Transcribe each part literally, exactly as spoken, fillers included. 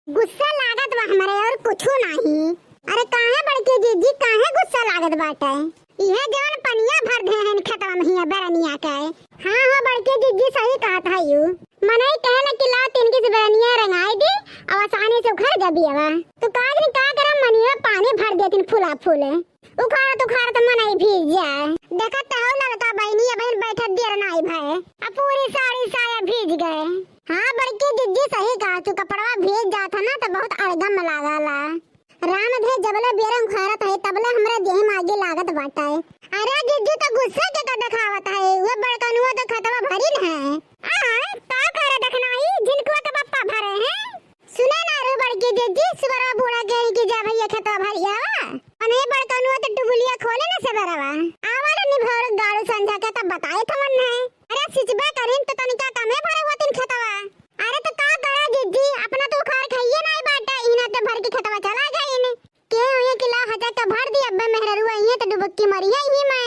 गुस्सा लागत बा हमरे और कुछु नाही। अरे काहे बड़की जिज्जी, काहे गुस्सा लागत बाटे? इहे जवन पनिया भर दे हन खेतवा में हिया बेरनिया के। हाँ हो बड़की जिज्जी, सही कहत हयू। मनई कहेला कि लाओ तीन किस बेरनिया रंगाई दी, अब आसानी से उखड़ गबी अब। तो काज नहीं का करम, मनिया पानी भर देतिन फूला फूले। उखाड़त उखाड़त मनई भीज जाए। देखत तो हौ ललका बहिनी, अबहिन बैठत देर नाई भए, अब पूरी साड़ी साया भीज गए। हाँ बड़की जिज्जी सही कहा तू, कपड़वा भीज जात है ना तो बहुत अड़गम लागला। राम धे जबले बेरन उखाड़त है तबले हमरा देह में आगी लागत बाटे। अरे जिज्जी तो गुस्सा के का देखावत है, वो बड़कनुआ तो खेतवा भरिन है। आ, का करे देखनाई, झिनकुआ के पप्पा भरे हैं। सुने ना रे बड़की जिज्जी, सुबरवा बूढ़ा कही कि जा भैया खेतवा भरियावा। अने बड़कनुआ तो टुगुलिया खोले ना सबेरवा। आवा रे निभौर गाड़ू संझा के तब बताए थवन है। अरे सिचबे करिन तो तनिका कमे भरे होतिन खेतवा। अरे तो का करा जिज्जी, अपना तो उखाड़ खाइए नाई बाटे, इना तो भर के खेतवा चला गइन। के हुए कि ला हजा का भर दी, अब्बे मेहररुआ इहे तो डुबक्की मरी है इही में।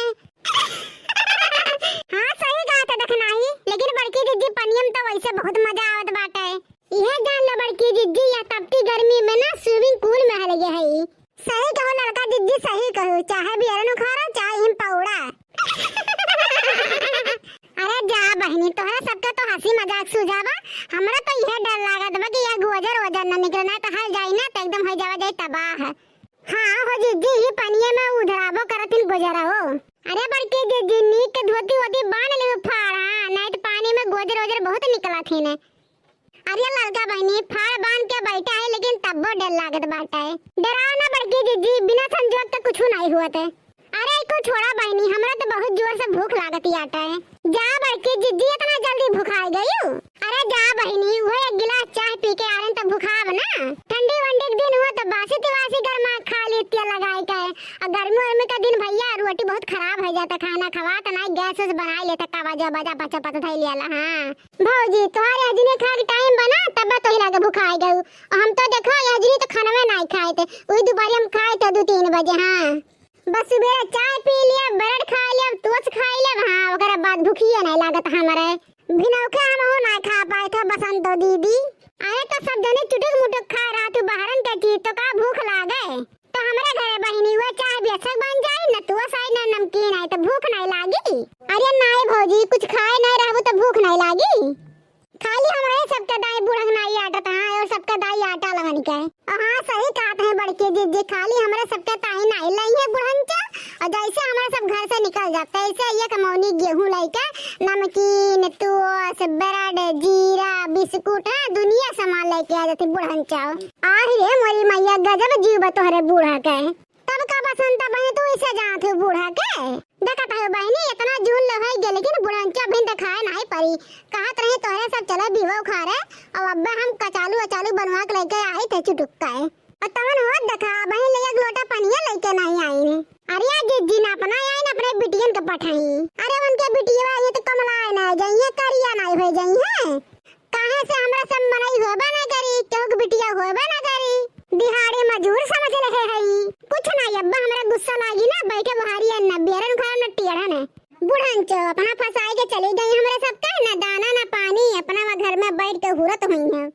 हाँ सही कहा था देखनाई, लेकिन बड़की जिज्जी पनिया में तो वैसे बहुत मजा आवत बाटे। इहे जान लो बड़की जिज्जी, या तपती गर्मी में ना swimming pool में हल गए है। सही कहो ललका जिज्जी, सही कहो, चाहे बियरन उखाड़ो, चाहे हिम पौड़ा। अरे जा बहिनी, तोहरा सबके तो हंसी मजाक सूझावा, हमरा तो इहे डर लागत बा कि यह गोजर वोजर न निकले, ना तो हल जाई ना तो एकदम हो जावा जाई तबाह। हाँ हो जिज्जी, ही पनिया में उधराबो करतिन गोजरा हो। अरे बड़की जिज्जी, नीक के धोती वोती बांध ले फाड़, हाँ, नहीं तो पानी में गोजर वोजर बहुत निकला थी ने। अरे ललका बहिनी, फाड़ बांध के बैठा है, लेकिन तब्बो डर लागत बाटे। डराओ ना बड़की जिज्जी, बिना संजोग के कुछ नहीं हुआ थे। अरे कुछ छोड़ा बहिनी, हमरा तो बहुत जोर से भूख लागत आटे। जा बड़की जिज्जी, इतना जल्दी भुखाई गयू? अरे जा बहिनी, वही एक गिलास चाय पी के आ रहे तो भुखाब ना। ठंडी वंडी के दिन हुआ तो बासी तिवासी गर्मा खा लेती है लगाई के। और गर्मी उर्मी का दिन भैया रोटी बहुत खराब हो जाता, खाना खवा तो ना गैस वैस बनाई लेता, का बजा बजा पचा पचा धई लियाला। हाँ। भौजी, तोहार यहजनी खाए के टाइम बा ना, तब तोही लागे भुखाए गऊ। और हम तो देखो, यहजनी तो खानवे नाई खाए थे, वही दोपहर हम खाए थे दो तीन बजे। हाँ, बस सुबेरे चाय पी लिया, ब्रेड खा लिया, टोस्ट खा लिया, हाँ, ओकरे बाद भूखिए नहीं लागत हमरे। भिनौके हम हो ना खा पाए थे बसंतो दीदी। अरे तो सब जने चुटुक मुटुक खा रहा तू बाहरन के चीज, तो का भूख लागे? तो हमरे घरे बहिनी हुआ चाय बेशक बन जाई, नतुआ साई ना नमकीन आई तो भूख नहीं लागी। अरे नाई भौजी, कुछ खाए नहीं रहबू तो भूख नहीं लागी। खाली हमरे सबके दाई बुढ़न नाई आटत हाँ, और सबके दाई आटा लगन के। हाँ सही कहत है बड़की जिज्जी, खाली हमरे सबके ताई नाई लाई है बुढ़न चा, और जैसे हमरे सब घर से निकल जाते ऐसे ये कमौनी गेहूं लेके नमकीन, टोस्ट, ब्रेड, जीरा, बिस्कुट, हाँ, दुनिया सामान लेके आ जाती बुढ़न चा। आहि रे मोरी मैया, गजब जीव बा तोहरे बूढ़ा के। तब का बसंता बहिनी तू इसे जानत हो बूढ़ा के? देखत हो बहिनी, इतना जून लहई गए, लेकिन बुढ़ंचा अभिन देखाए नाई परी। कहत रही तोहरे सब चले बीवा उखाड़े, और अब्बे हम कचालू अचालू बनवा के लेके आई थे चुटुक्का है। और तवन होत देखा, बहिन ले एक लोटा पनिया लेके नहीं आई रे। अरे जिज्जी ना अपना आई ना अपने बिटियन के पठाई। अरे उनके बिटिया ये तो कमला है ना, जइए करिया नहीं हो जइए। काहे से हमरा सब मनई होबे ना करी, केहू के बिटिया होबे ना करी। दिहाड़ी मजूर समझ रहे हई। कुछ ना अब्बा, हमरा गुस्सा लागी ना, बैठे बुहारी है ना, बेरन घर में टेढ़न है। बुढ़न चो अपना फंसाए के चली गई हमरे सब के, ना दाना ना पानी, अपना वहाँ घर में बैठ के हुरत हुई है।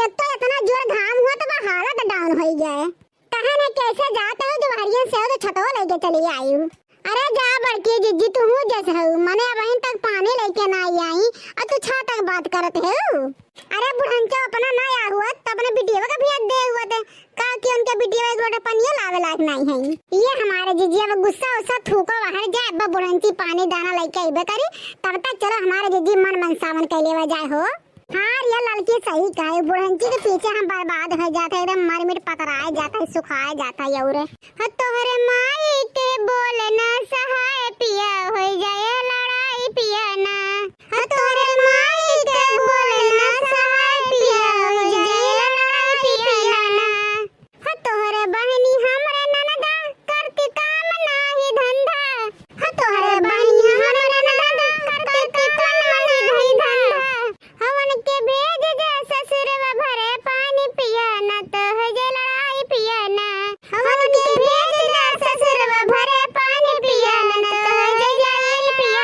एक तो इतना जोर घाम हुआ तो वह हालत डाउन हो गया है। कहे ना कैसे जाते हो दुपहरिया से हो तो छतवा लेके चली आई। अरे जा बड़की जिज्जी, तू हूँ जस हऊ, मने अबहिन तक पानी लेके ना आई, और तू छा तक बात करत हऊ। अरे बुढ़ंचा अपना ना आहुआ, तो अपने बिटिया का भेज दे हुआ थे, का कि उनके बिटिया एक लोटा पनिया लावे लायक नहीं है। ये हमारे जिज्जी अब गुस्सा उस्सा थूको बाहर जाए, अब बुढ़ंची पानी दाना लेके अइबे करी, तब तक चलो हमारे जिज्जी मन मनसावन कर लेवा जाए हो। हाँ, ये लड़की सही कहे, बुढ़ंची के पीछे हम बर्बाद हो जाते हैं, एकदम मर मिट पतराए जाता है, सुखाए जाता है। और हो तोहरे माई के बोल ना सहाय पिया, हो जाए लड़ाई पिया ना। हो तोहरे माई के बोल ना सहाय पिया, हो जाए लड़ाई पिया ना। हो तोहरे बहिनी हमरे ननदा, करती काम नाही धंधा। हो तोहरे बहिनी हमरे ननदा, करती काम नाही धंधा। हवन के भेज दे ससुरवा भरे पानी पिया ना, तो हो जे लड़ाई पिया ना। हवन के भेज दे ससुरवा भरे पानी पिया ना, तो हो जे लड़ाई पिया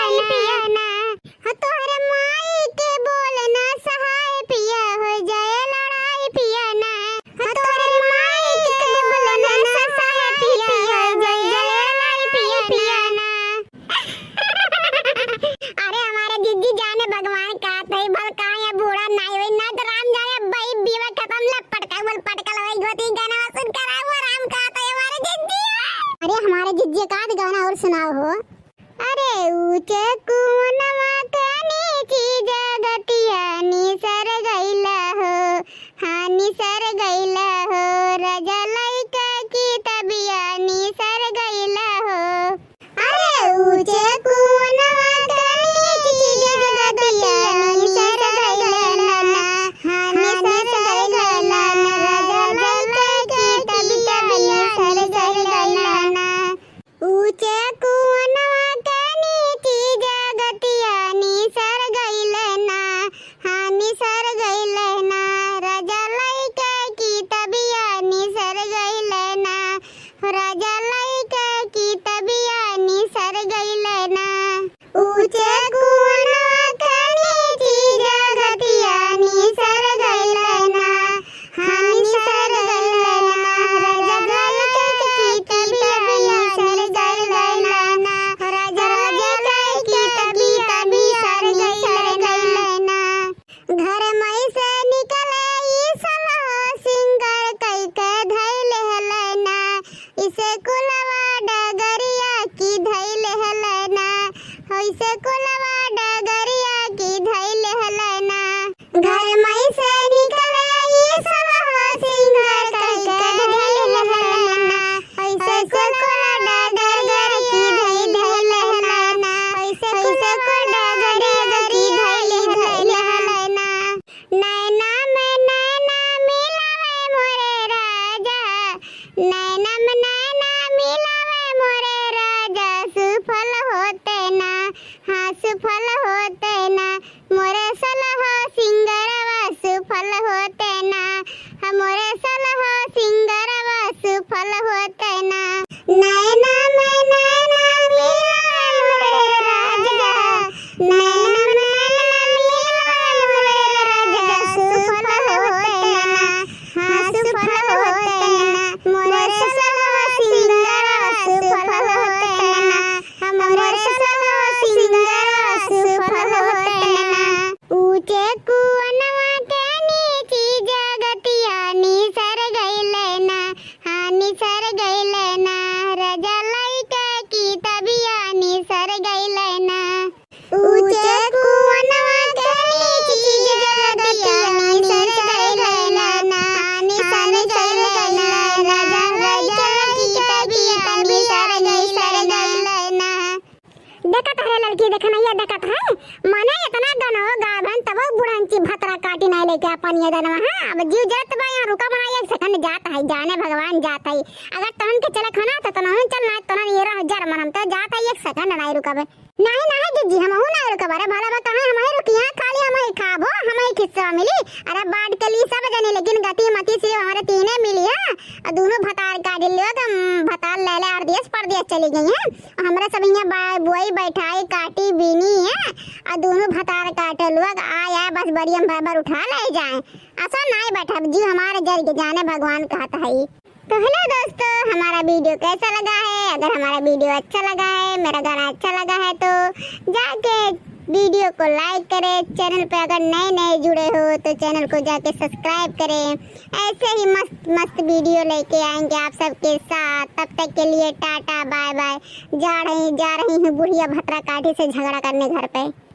नैना में नैना मिलावे मोरे राजा, सुफल होते ना, हाँ, सुफल होते ना, मोरे सोलहो सिंगरवा सुफल होते ना, हाँ, मोरे सोलहो सिंगरवा सुफल होते ना। नैना में नैना मिलावे मोरे राजा, नैना में नैना मिलावे मोरे राजा, सुफल होते ना, हाँ, सुफल होते ना, मोरे सोलहो सिंगरवा सुफल होते ना, हाँ, मोरे सोलहो सिंगरवा सुफल होते ना। ऊंचे कुअनवा के नीची जगतिया निसर गइले ना, हाँ, निसर गइले ना, राजा लइके की तबिया निसर गइले ना। ऊंचे कुअनवा के नीची जगतिया निसर गइले ना, हाँ, निसर गइले ना, राजा लइके की तबिया निसर गइले ना। देखत है लड़की, देखनैया देखत है, मने इतना गनो गाभन तबो बुढ़ंची भतरा काटी नाहीं लेके अपन ये दनवा। हाँ, अब जीव जरत बा, यहाँ रुकब ना, एक सेकंड जात है, जाने भगवान जात है। अगर तोहन के चले खाना तो तोहन चल, ना तोहन ये रह जर मन, हम तो जात है, एक सेकंड नाहीं रुकब। नाहीं, नाहीं जीजी, हमहू नाहीं रुकब। अरे भला बा, कहाँ हमही रुकी, खाली हमही खाबो, हमही खिस्सा मिली। अरे बांट के ली सब जने, लेकिन गति मति सिर्फ हमरे तीने मिली है। और दोनों भतार काट लियो तो, हम भतार ले ले, आर देश परदेश चली गई हैं। हमरा सब हियाँ बा-, बोई बैठाई, काटी, बीनी है, आ दुनू भतार काटे लोग, आय, आय, बस बरियम भर भर उठा ले जाए। असो नाई बैठब, जीव हमारे जर के जाने भगवान कहत है। तो हेलो दोस्तों, हमारा वीडियो कैसा लगा है? अगर हमारा वीडियो अच्छा लगा है, मेरा गाना अच्छा लगा है, तो जाके वीडियो को लाइक करें। चैनल पे अगर नए नए जुड़े हो तो चैनल को जाके सब्सक्राइब करें। ऐसे ही मस्त मस्त वीडियो लेके आएंगे आप सबके साथ। तब तक के लिए टाटा बाय बाय। जा रही, जा रही हूँ बुढ़िया भतरा काठी से झगड़ा करने घर पे।